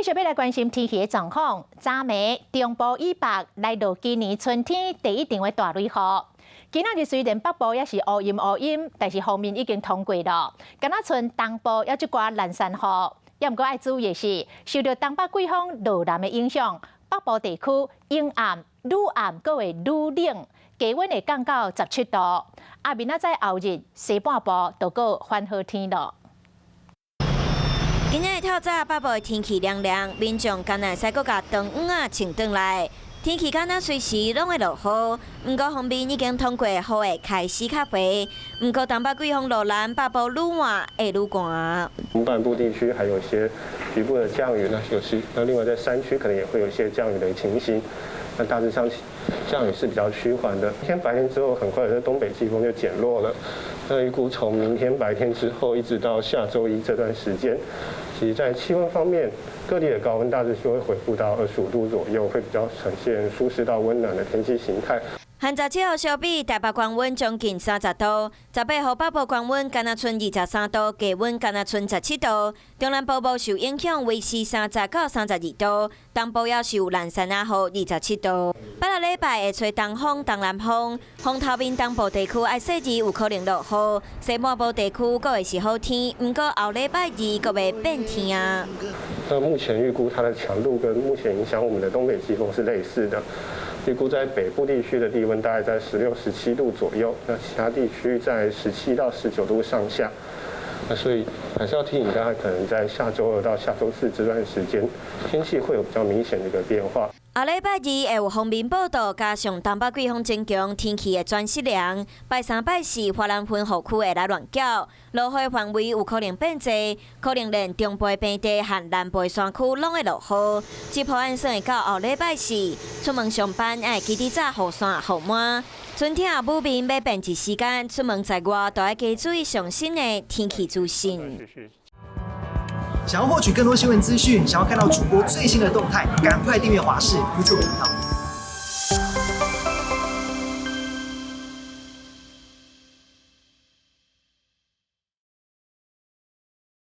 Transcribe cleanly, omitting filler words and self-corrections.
續欲來關心天氣的狀況。昨暝中部以北來落今年春天第一場的大雷雨。今仔日雖然北部猶是烏陰烏陰，但是鋒面已經通過囉。敢若賰東部猶這寡蘭山雨，猶毋過愛注意的是，受著東北季風落南的影響，北部地區陰暗、愈暗閣會愈冷，低溫會降到17度。啊，明仔載後日西半部就閣翻好天囉。今仔日透早北部的天氣涼涼，民眾敢若會使閣共長雨仔穿轉來。天氣敢若隨時攏會落雨，毋過鋒面已經通過，雨會開始較濟。毋過東北季風落南，北部愈晚會愈寒。東半部地區還有一些局部的降雨，那有時那另外在山區可能也會有一些降雨的情形。那大致上降雨是比較趨緩的。明天白天之後，很快這東北季風就減弱了。那預估從明天白天之後，一直到下週一這段時間，其實在氣溫方面，各地的高溫大致就會恢復到25度左右，會比較呈現舒適到溫暖的天氣形態。和17號相比，台北高溫將近30度，18號北部高溫敢若賰23度，低溫敢若賰17度。中南部無受影響，維持30到32度，東部猶受蘭山仔雨27度。拜六禮拜會吹東風、東南風，風頭面東部地區愛細膩有可能落雨，西半部地區閣會是好天。毋過後禮拜二閣會變天啊。那目前預估它的強度跟目前影響我們的東北季風是類似的。預估在北部地區的低溫大概在16、17度左右，那其他地區在17到19度上下。那所以還是要提醒大家，可能在下週二到下週四這段時間，天氣會有比較明顯的一個變化。後禮拜二會有鋒面報到，加上東北季風增強，天氣會轉濕涼。拜三、拜四，華南雲雨區會來亂攪，落雨範圍有可能變濟，可能連中部平地和南部山區攏會落雨。這波按算會到後禮拜四，出門上班愛記得紮雨傘、雨帽。春天霧面欲變一時間，出門在外都愛加注意上新的天氣資訊。想要獲取更多新聞資訊，想要看到主播最新的動態，趕快訂閱華視 YouTube 頻道。